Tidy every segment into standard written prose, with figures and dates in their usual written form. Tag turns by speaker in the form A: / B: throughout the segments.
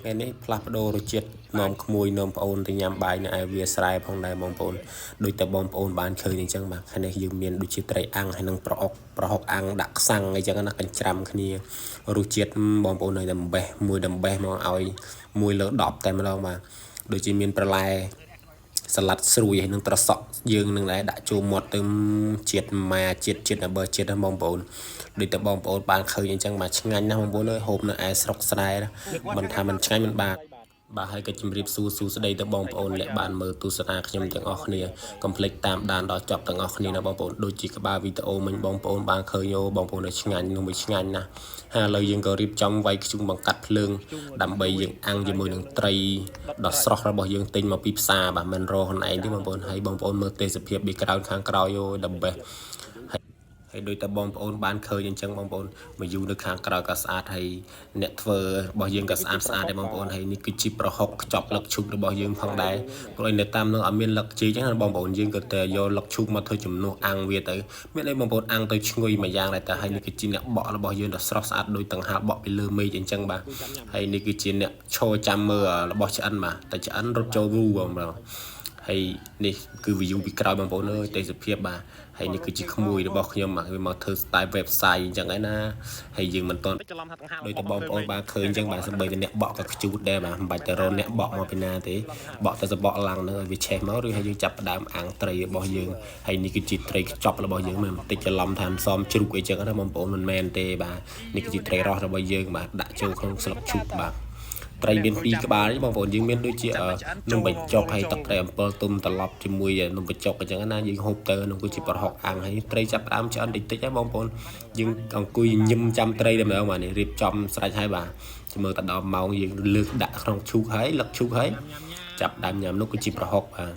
A: ថ្ងៃនេះផ្លាស់ប្ដូររសជាតិនាំក្មួយនាំប្អូនទៅញ៉ាំបាយនៅឯវាលស្រែផងដែរបងប្អូនដូចតែបងប្អូនបានឃើញអញ្ចឹងបាទថ្ងៃនេះយើងមានដូចជាត្រីអាំងហើយនិងប្រអុកប្រហុកអាំងដាក់ខ្សាំងអីចឹងណាកញ្ច្រាំគ្នារសជាតិបងប្អូននៅតែអំបេះមួយដំបេះមកឲ្យ1លើ10តែម្ដងបាទដូចជាមានប្រឡែសាឡាត់ស្រួយហើយនឹងត្រសក់យើងនឹងដែរដាក់ចូលមាត់ទៅជាតិម៉ាជាតិជាតិបើជាតិណាបងប្អូនដូចតែបងប្អូនបានឃើញអញ្ចឹងបាទឆ្ងាញ់ណាស់បងប្អូនអើយហូបនៅឯស្រុកស្រែមិនថាមិនឆ្ងាញ់មិនបានបាទហើយក៏ជម្រាបសួរសួស្តីទៅបងប្អូនអ្នកបានមើលទស្សនាខ្ញុំទាំងអស់គ្នាកុំភ្លេចតាមដានដល់ចប់ទាំងអស់គ្នាណាបងប្អូនដូចជាក្បាលវីដេអូមិញបងប្អូនបានឃើញអូបងប្អូនឆ្ងាញ់នោះមួយឆ្ងាញ់ណាស់ហើយឥឡូវយើងក៏រៀបចំវាយខ្ជុំបង្កាត់ភ្លើងដើម្បីយើងអាំងជាមួយនឹងត្រីដ៏ស្រស់របស់យើងទិញមកពីផ្សារបាទមិនរកខ្លួនឯងទេបងប្អូនហើយបងប្អូនមើលទេសភាពពីក្រៅខាងក្រោយអូ the best ហើយដូចតែបងប្អូនបានឃើញអញ្ចឹងបងប្អូនមកយូរនៅខាងក្រោយក៏ស្អាតហើយអ្នកធ្វើរបស់យើងក៏ស្អាតស្អាតដែរបងប្អូនហើយនេះគឺជាប្រហុកខ្ចប់លឹកឈូករបស់យើងផងដែរព្រោះឯនៅតាមនោះអត់មានលឹកជីអញ្ចឹងណាបងប្អូនយើងក៏តែយកលឹកឈូកមកធ្វើជំនួសអាំងវាទៅមានអីបងប្អូនអាំងទៅឈ្ងុយមួយយ៉ាងដែរតែហើយនេះគឺជាអ្នកបក់របស់យើងដ៏ស្រស់ស្អាតដូចតង្ហាបក់ពីលើមេឃអញ្ចឹងបាទហើយនេះគឺជាអ្នកឈរចាំមើលរបស់ឆ្អិនបាទតែឆ្អិនរត់ចូលវូបងប្អូនហើយនេះគឺ view ពីក្រោយបងប្អូនអើយទេសភាពបាទហើយនេះគឺជាក្មួយរបស់ខ្ញុំបាទវាមកធ្វើ style website អញ្ចឹងឯណាហើយយើងមិនទាន់
B: ច្រឡំថាដង្ហា
A: ដោយតែបងប្អូនបានឃើញអញ្ចឹងបាទសំបីតែអ្នកបក់ក៏ខ្ជូតដែរបាទមិនបាច់ទៅរកអ្នកបក់មកពីណាទេបក់តែសបកឡើងហ្នឹងឲ្យវាឆេះមកឬហើយយើងចាប់ផ្ដើមអាំងត្រីរបស់យើងហើយនេះគឺជាត្រីខ្ចប់របស់យើងមិនបន្តិចច្រឡំថាសំជ្រូកអីចឹងណាបងប្អូនមិនមែនទេបាទនេះគឺជាត្រីរស់របស់យើងបាទដាក់ចូលក្នុងស្លឹកឈូកបាទត្រីមានពីរក្បាលទេបងប្អូនយើងមានដូចជានំបញ្ចុកហើយទឹកត្រីអំពិលទុំត្រឡប់ជាមួយនំបញ្ចុកអញ្ចឹងណាយើងហូបទៅនោះគឺជាប្រហុកអាំងហើយត្រីចាប់ផ្ដើមឆ្អិនតិចតិចហើយបងប្អូនយើងអង្គុយញឹមចាំត្រីតែម្ដងបាទនេះរៀបចំស្រេចហើយបាទមើលទៅដល់ម៉ោងយើងលើកដាក់ក្នុងឈូកហើយលឹកឈូកហើយចាប់ដើមញ៉ាំនោះគឺជាប្រហុកបាទ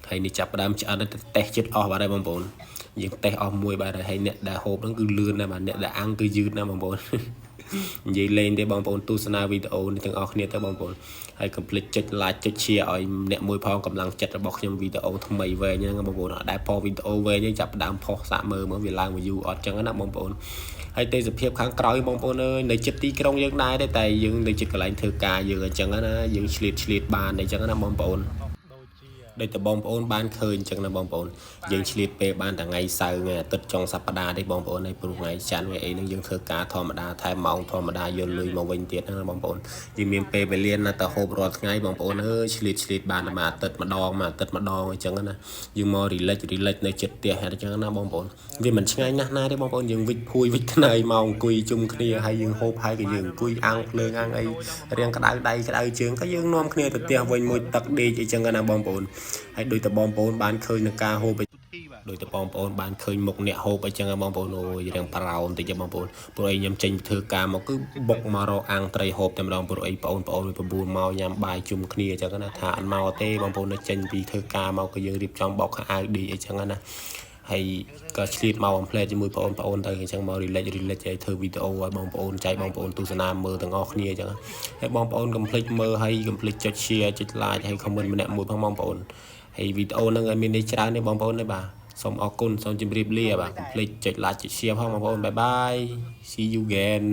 A: ហើយនេះចាប់ផ្ដើមឆ្អិនទៅតេះចិត្តអស់បាទហើយបងប្អូនយើងតេះអស់មួយបាទហើយអ្នកដែលហូបហ្នឹងគឺលឿនណាស់បាទអ្នកដែលអាំងគឺយឺតណាស់បងប្អូននិយាយលេងទេបងប្អូនទស្សនាវីដេអូនេះទាំងអស់គ្នាទៅបងប្អូនហើយកុំភ្លេចចុច like ចុច share ឲ្យអ្នកមួយផងកម្លាំងចិត្តរបស់ខ្ញុំវីដេអូថ្មីវែងហ្នឹងបងប្អូនអត់ដែលផុសវីដេអូវែងទេចាប់ផ្ដើមផុសសាកមើលមើលវាឡើង view អត់ចឹងណាបងប្អូនហើយទេសភាពខាងក្រោយបងប្អូនអើយនៅចិត្តទីក្រុងយើងដែរទេតែយើងនៅចិត្តកន្លែងធ្វើការយើងអញ្ចឹងណាយើងឆ្លៀតឆ្លៀតបានអញ្ចឹងណាបងប្អូនដូចតែបងប្អូនបានឃើញអញ្ចឹងណាបងប្អូនយើងឆ្លៀតពេលបានតែថ្ងៃសៅរ៍ថ្ងៃអាទិត្យចុងសប្តាហ៍ទេបងប្អូនហើយព្រោះថ្ងៃច័ន្ទថ្ងៃអីហ្នឹងយើងធ្វើការធម្មតាថែមម៉ោងធម្មតាយកលុយមកវិញទៀតណាបងប្អូនយើងមានពេលវេលាណាទៅហូបរាល់ថ្ងៃបងប្អូនអើយឆ្លៀតឆ្លៀតបានតែមួយអាទិត្យម្ដងមួយអាទិត្យម្ដងអញ្ចឹងណាយើងមក relax relax នៅចិត្តផ្ទះអញ្ចឹងណាបងប្អូនវាមិនឆ្ងាញ់ណាស់ណាទេបងប្អូនយើងវិចភួយវិចខ្នើយមកអង្គុយជុំគ្នាហើយយើងហូបហើយក៏យើងអង្គុយអាំងភ្លើងអាំងអីរៀងក្តៅដៃក្តៅជើងក៏យើងនាំគ្នាទៅផ្ទះវិញមួយទឹកដេកអីចឹងណាបងប្អូនហើយដូចតែបងប្អូនបានឃើញនឹងការហូបដោយតែបងប្អូនបានឃើញមុខអ្នកហូបអីចឹងបងប្អូនអូយរៀងប្រោនតិចបងប្អូនព្រោះអីខ្ញុំចេញធ្វើការមកគឺបុកមករកអាំងត្រីហូបតែម្ដងព្រោះអីបងប្អូនវាបបួលមកញ៉ាំបាយជុំគ្នាអញ្ចឹងណាថាអត់មកទេបងប្អូននៅចេញពីធ្វើការមកក៏យើងរៀបចំបោកខោអាវឌីអីចឹងណាហើយក៏ឆ្លៀតមកបំផ្លែជាមួយបងប្អូនទៅអញ្ចឹងមក relax relax ឲ្យធ្វើវីដេអូឲ្យបងប្អូនចែកបងប្អូនទស្សនាមើលទាំងអស់គ្នាអញ្ចឹងហើយបងប្អូនកុំភ្លេចមើលហើយកុំភ្លេចចុច share ចុច like ហើយ comment ម្នាក់មួយផងបងប្អូនហើយវីដេអូហ្នឹងឲ្យមានន័យច្រើនទេបងប្អូនទេបាទសូមអរគុណសូមជម្រាបលាបាទកុំភ្លេចចុច like ចុច share ផងបងប្អូន bye bye, see you again.